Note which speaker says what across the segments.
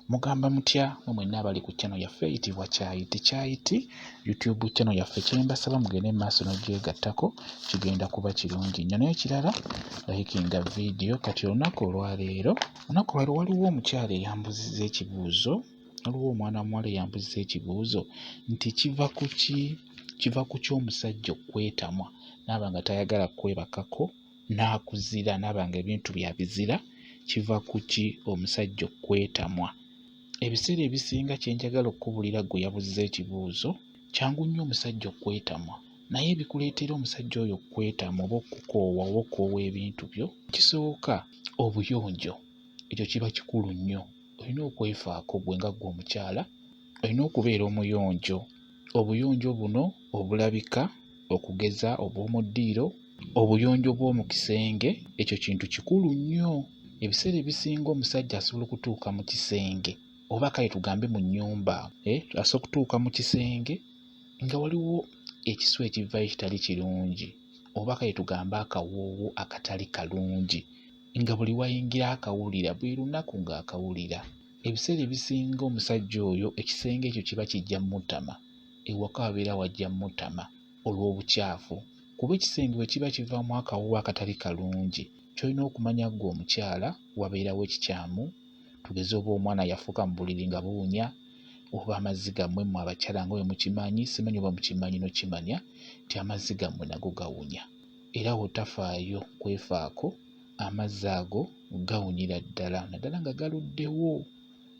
Speaker 1: Mugamba mutya mwe mwenna abali ku channel yaffe eyitibwa Kyayiti Kyayiti YouTube channel yaffe, kyembasaba mugende mu maaso n'ogyegattako, kigenda kuba kirungi nnyo. Naye ekirala, likinga vidiyo. Kati olunaku olwaleero, olunaku olwaleero waliwo omukyala eyambuzizza ekibuuzo, waliwo omwana muwala eyambuzizza ekibuuzo nti kiva ku ki, kiva ku ki omusajja okwetamwa n'aba nga tayagala kwebakako n'akuzira n'aba nga ebintu bye abizira, kiva ku ki omusajja okwetamwa? Ebiseera ebisinga kye njagala okukubulira ggwe yabuzizza ekibuuzo, kyangu nnyo omusajja okwetamwa, naye ebikuleetera omusajja oyo okwetamwa oba okukoowa oba okukoowa ebintu byo, ekisooka obuyonjo, ekyo kiba kikulu nnyo. Olina okwefaako ggwe nga ggwe omukyala, olina okubeera omuyonjo. Obuyonjo buno obulabika okugeza obw'omu ddiiro, obuyonjo bw'omu kisenge, ekyo kintu kikulu nnyo. Ebiseera ebisinga omusajja asobola okutuuka mu kisenge oba kale tugambe mu nnyumba, asobola okutuuka mu kisenge nga waliwo ekisu ekivaayo ekitali kirungi oba kale tugambe akawoowo akatali kalungi nga buli w'ayingira akawulira, buli lunaku ng'akawulira. Ebiseera ebisinga omusajja oyo ekisenge ekyo kiba kijja mmutama, ewaka wabeera wajja mmutama olw'obukyafu. Kuba ekisenge bwe kiba kivaamu akawoowo akatali kalungi, ky'olina okumanya ggwe omukyala wabeerawo ekikyamu, tugeze oba omwana yafuka mu buliri nga buwunya, oba amazzi gammwe mmwe abakyala nga bwe mukimanyi, simanyi oba mukimanyi n'okimanya nti amazzi gammwe nago gawunya. Era bw'otafaayo kwefaako, amazzi ago gawunyira ddala naddala nga galuddewo.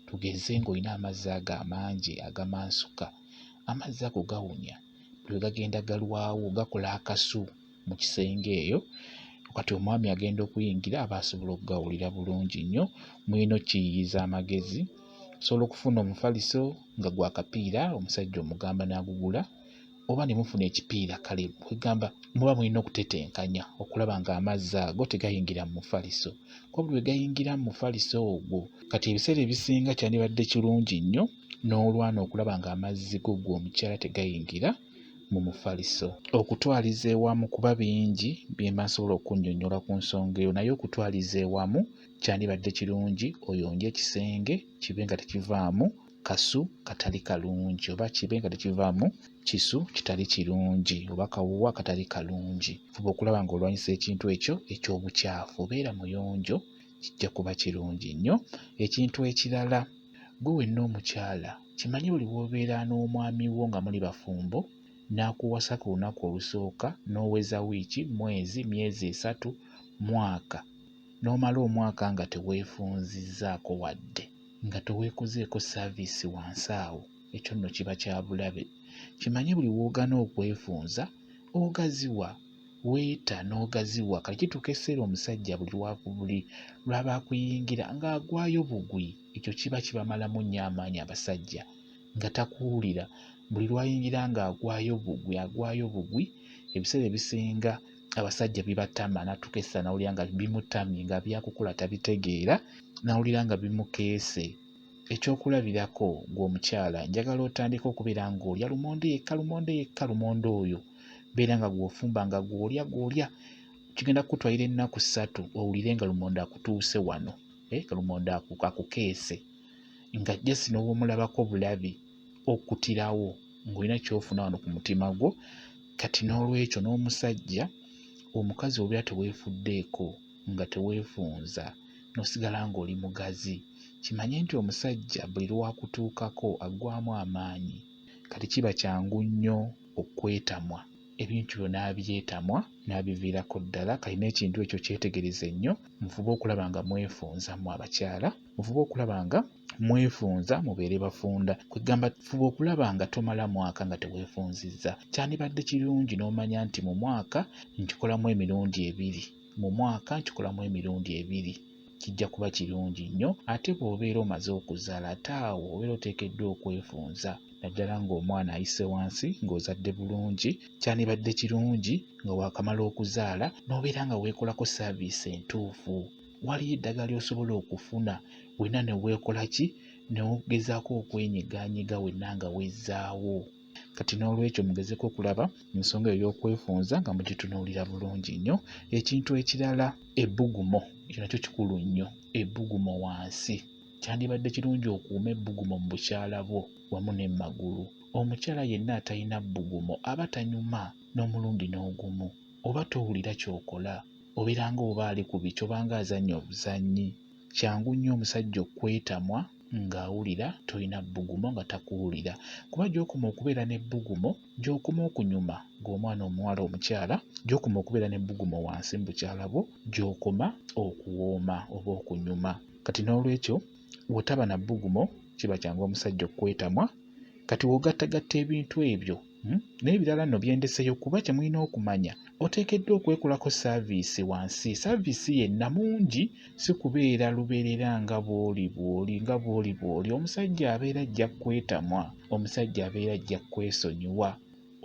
Speaker 1: Tugeze ng'olina amazzi ago amangi agamansuka, amazzi ago gawunya, buli lwe gagenda galwawo gakola akasu mu kisenge eyo. Kati omwami agenda okuyingira aba asobola okugawulira bulungi nnyo. Mulina okkiyiiyiza amagezi. Osobola okufuna omufaliso nga gwa kapiira, omusajja omugamba n'agugula oba ne mufuna ekipiira, kale kwegamba muba mulina okutetenkanya okulaba ng'amazzi ago tegayingira mu mufaliso, kuba buli lwe gayingira mu mufaliso ogwo, kati ebiseera ebisinga kyandibadde kirungi nnyo n'olwana okulaba ng'amazzi go ggwe omukyala tegayingira mu mufaliso. Okutwaliza ewamu, kuba bingi bye mba nsobola okunnyonnyola ku nsonga eyo, naye okutwaliza ewamu kyandibadde kirungi oyonje ekisenge kibe nga tekivaamu kasu katali kalungi oba kibe nga tekivaamu kisu kitali kirungi oba kawuwa katali kalungi. Fuba okulaba ng'olwanyisa ekintu ekyo eky'obukyafu, beera muyonjo kijja kuba kirungi nnyo. Ekintu ekirala, ggwe wenna omukyala kimanye buli lw'obeera n'omwami wo nga muli bafumbo n'akuwasa ku lunaku olusooka n'oweza wiiki, mwezi, myezi esatu, mwaka, n'omala omwaka nga teweefunzizzaako wadde nga teweekozeeko saaviisi wansi awo, ekyo nno kiba kya bulabe. Kimanye buli lw'ogaana okwefunza ogaziwa, weeta n'ogaziwa. Kati kituuka ekiseera omusajja buli buli lw'aba akuyingira ng'agwayo bugwi, ekyo kiba kibamalamu nnyo amaanyi abasajja nga takuwulira. Buli lw'ayingira ng'agwayo bugwi, agwayo bugwi, ebiseera ebisinga abasajja bibatama n'atuuka ekiseera n'awulira nga bimutamye nga by'akukola tabitegeera, n'awulira nga bimukeese. Ekyokulabirako ggwe omukyala njagala otandike okubeera ng'olya lumonde yekka, lumonde yekka, lumonde oyo beera nga gw'ofumba nga gw'olya gw'olya, kigenda kukutwalira ennaku ssatu owulire nga lumonde akutuuse wano, nga lumonde akukeese nga just n'obw'omulabako bulabi okutirawo ng'olina ky'ofuna wano ku mutima gwo. Kati n'olwekyo n'omusajja, omukazi bw'obeera teweefuddeeko nga teweefunza n'osigala ng'oli mugazi, kimanye nti omusajja buli lw'akutuukako aggwaamu amaanyi. Kati kiba kyangu nnyo okwetamwa, ebintu byo n'abyetamwa n'abiviirako ddala. Kati n'ekintu ekyo kyetegereze nnyo, mufube okulaba nga mwefunza mmwe abakyala, mufube okulaba nga mwefunza mubeere bafunda. Kwegamba fuba okulaba nga tomala mwaka nga teweefunzizza. Kyandibadde kirungi n'omanya nti mu mwaka nkikolamu emirundi ebiri, mu mwaka nkikolamu emirundi ebiri. Kijja kuba kirungi nnyo. Ate bw'obeera omaze okuzaala ate awo obeera oteekeddwa okwefunza naddala ng'omwana ayise wansi ng'ozadde bulungi. Kyandibadde kirungi nga waakamala okuzaala n'obeera nga weekolako saaviisi entuufu. Waliyo eddagala ly'osobola okufuna wenna ne weekola ki, ne ogezaako okwenyigaanyiga wenna nga wezzaawo. Kati n'olwekyo mugezeeko okulaba ensonga eyo ey'okwefunza nga mugitunuulira bulungi nnyo. Ekintu ekirala, ebbugumo, ekyo nakyo kikulu nnyo, ebbugumo wansi. Kyandibadde kirungi okuume ebbugumu mu bukyala bwo wamu ne magulu. Omukyala yenna atalina bbugumu aba tanyuma n'omulundi n'ogumu. Oba towulira ky'okola, obeera nga oba ali ku biki oba nga azannya obuzannyi. Kyangu nnyo omusajja okwetamwa ng'awulira tolina bbugumu nga takuwulira kuba gy'okoma okubeera n'ebbugumu gy'okoma okunyuma ng'omwana omuwala omukyala, gy'okoma okubeera n'ebbugumu wansi mu bukyala bwo gy'okoma okuwooma oba okunyuma. Kati n'olwekyo bw'otaba na bbugumu kiba kyangu omusajja okukwetamwa. Kati w'ogattagatta ebintu ebyo n'ebirala nno bye ndeseeyo kuba kye mulina okumanya oteekeddwa okwekolako saaviisi wansi. Saaviisi yenna mungi si kubeera lubeerera nga bw'oli bw'oli nga bw'oli bw'oli. Omusajja abeera ajja kukwetamwa, omusajja abeera ajja kukwesonyiwa.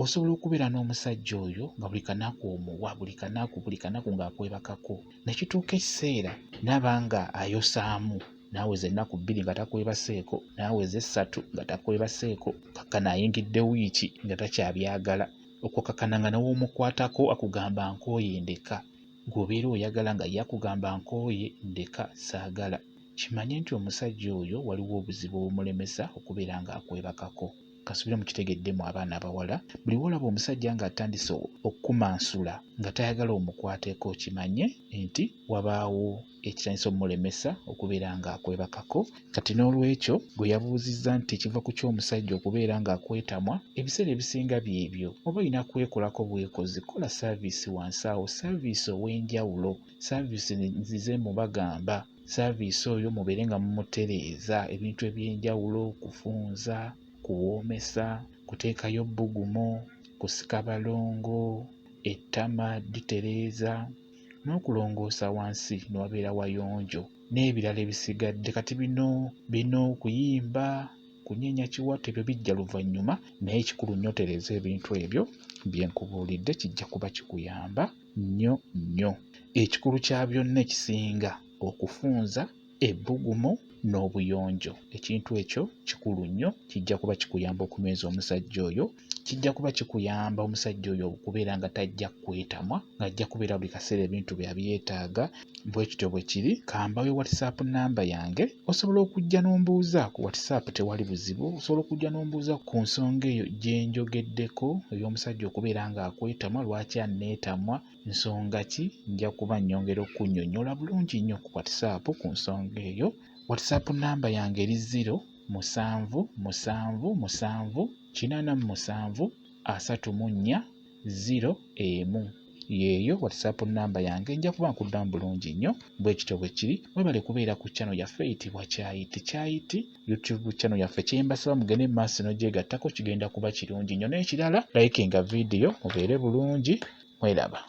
Speaker 1: Osobola okubeera n'omusajja oyo nga buli kanaku omuwa, buli kanaku buli kanaku ng'akwebakako ne kituuka ekiseera n'aba nga ayosaamu n'aweza ennaku 2 nga takwebaseeko, n'aweza 3 nga takwebaseeko, kakkana ayingidde wiiki nga takyabyagala. Okukkakkana nga ne w'omukwatako akugamba nkooye ndeka. Gw'obeera oyagala nga ye akugamba nkooye ndeka saagala. Kimanye nti omusajja oyo waliwo obuzibu obumulemesa okubeera ng'akwebakako. Kansuubire mukitegedde mmwe abaana abawala, buli w'olaba omusajja ng'atandise okukumansula nga tayagala omukwateko kimanye nti wabaawo ekitandise ommulemesa okubeera ng'akwebakako. Kati n'olwekyo gwe yabuuzizza nti kiva ku ki omusajja okubeera ng'akwetamwa, ebiseera ebisinga byebyo oba olina kwekolako bwekozi, kola saaviisi wansi awo, saaviisi ow'enjawulo, saaviisi nzize mubagamba, saaviisi oyo mubeere nga mumutereeza ebintu eby'enjawulo, kufunza, kuwoomesa, kuteekayo bbugumu, kusika balongo, ettama dditereeza n'okulongoosa wansi ne wabeera wayonjo n'ebirala ebisigadde. Kati bino bino kuyimba, kunyeenya kiwato ebyo bijja luvannyuma naye ekikulu nnyo otereeze ebintu ebyo bye nkubuulidde kijja kuba kikuyamba nnyo nnyo. Ekikulu kya byonna ekisinga okufunza ebbugumu n'obuyonjo. Ekintu ekyo kikulu nnyo, kijja kuba kikuyamba okunyweza omusajja oyo, kijja kuba kikuyamba omusajja oyo okubeera nga tajja kukwetamwa, ng'ajja kubeera buli kaseera ebintu bye abyetaaga. Bwe kityo bwe kiri. Ka mbawe WhatsApp nnamba yange, osobola okujja n'ombuuza ku WhatsApp tewali buzibu, osobola okujja n'ombuuza ku nsonga eyo gye njogeddeko ey'omusajja okubeera ng'akwetamwa, lwaki anneetamwa, nsonga ki, nja kuba nnyongera okukunnyonnyola bulungi nnyo ku WhatsApp ku nsonga eyo. WhatsApp nnamba yange eri 0 7 7 7 87 34 0 1. Yeeyo WhatsApp nnamba yange, nja kuba nkuddamu bulungi nnyo. Bwe kityo bwe kiri. Mwebale kubeera ku channel yaffe eyitibwa Kyayiti Kyayiti YouTube channel yaffe. Kye mbasaba mugende mu maaso n'ogyegattako, kigenda kuba kirungi nnyo. N'ekirala, likinga vidiyo, mubeere bulungi, mweraba.